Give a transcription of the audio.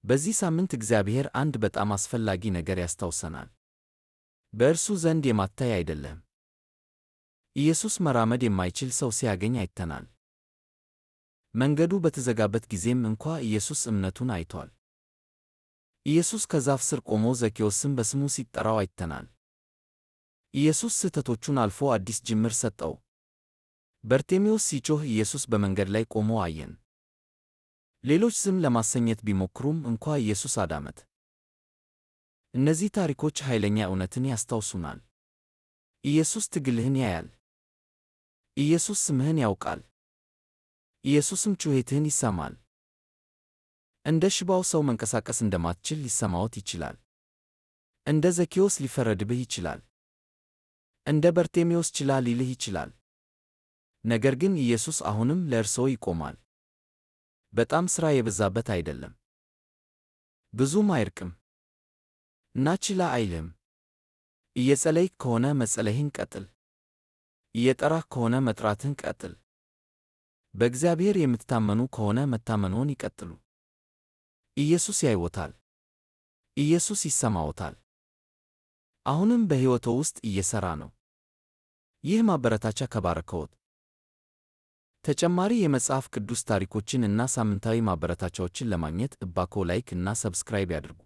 በዚህ ሳምንት እግዚአብሔር አንድ በጣም አስፈላጊ ነገር ያስታውሰናል። በእርሱ ዘንድ የማታይ አይደለም። ኢየሱስ መራመድ የማይችል ሰው ሲያገኝ አይተናል። መንገዱ በተዘጋበት ጊዜም እንኳ ኢየሱስ እምነቱን አይቷል። ኢየሱስ ከዛፍ ስር ቆሞ ዘኬዎስን በስሙ ሲጠራው አይተናል። ኢየሱስ ስህተቶቹን አልፎ አዲስ ጅምር ሰጠው። በርጤሜዎስ ሲጮህ ኢየሱስ በመንገድ ላይ ቆሞ አየን። ሌሎች ዝም ለማሰኘት ቢሞክሩም እንኳ ኢየሱስ አዳመጠ። እነዚህ ታሪኮች ኃይለኛ እውነትን ያስታውሱናል። ኢየሱስ ትግልህን ያያል። ኢየሱስ ስምህን ያውቃል። ኢየሱስም ጩኸትህን ይሰማል። እንደ ሽባው ሰው መንቀሳቀስ እንደማትችል ሊሰማዎት ይችላል። እንደ ዘኬዎስ ሊፈረድብህ ይችላል። እንደ በርጤሜዎስ ችላ ሊልህ ይችላል። ነገር ግን ኢየሱስ አሁንም ለእርስዎ ይቆማል። በጣም ሥራ የበዛበት አይደለም። ብዙም አይርቅም እና ችላ አይልም። እየጸለይክ ከሆነ መጸለይህን ቀጥል። እየጠራህ ከሆነ መጥራትህን ቀጥል። በእግዚአብሔር የምትታመኑ ከሆነ መታመንዎን ይቀጥሉ። ኢየሱስ ያይዎታል። ኢየሱስ ይሰማዎታል። አሁንም በሕይወትዎ ውስጥ እየሠራ ነው። ይህ ማበረታቻ ከባረከዎት፣ ተጨማሪ የመጽሐፍ ቅዱስ ታሪኮችን እና ሳምንታዊ ማበረታቻዎችን ለማግኘት እባክዎ like እና subscribe ያድርጉ።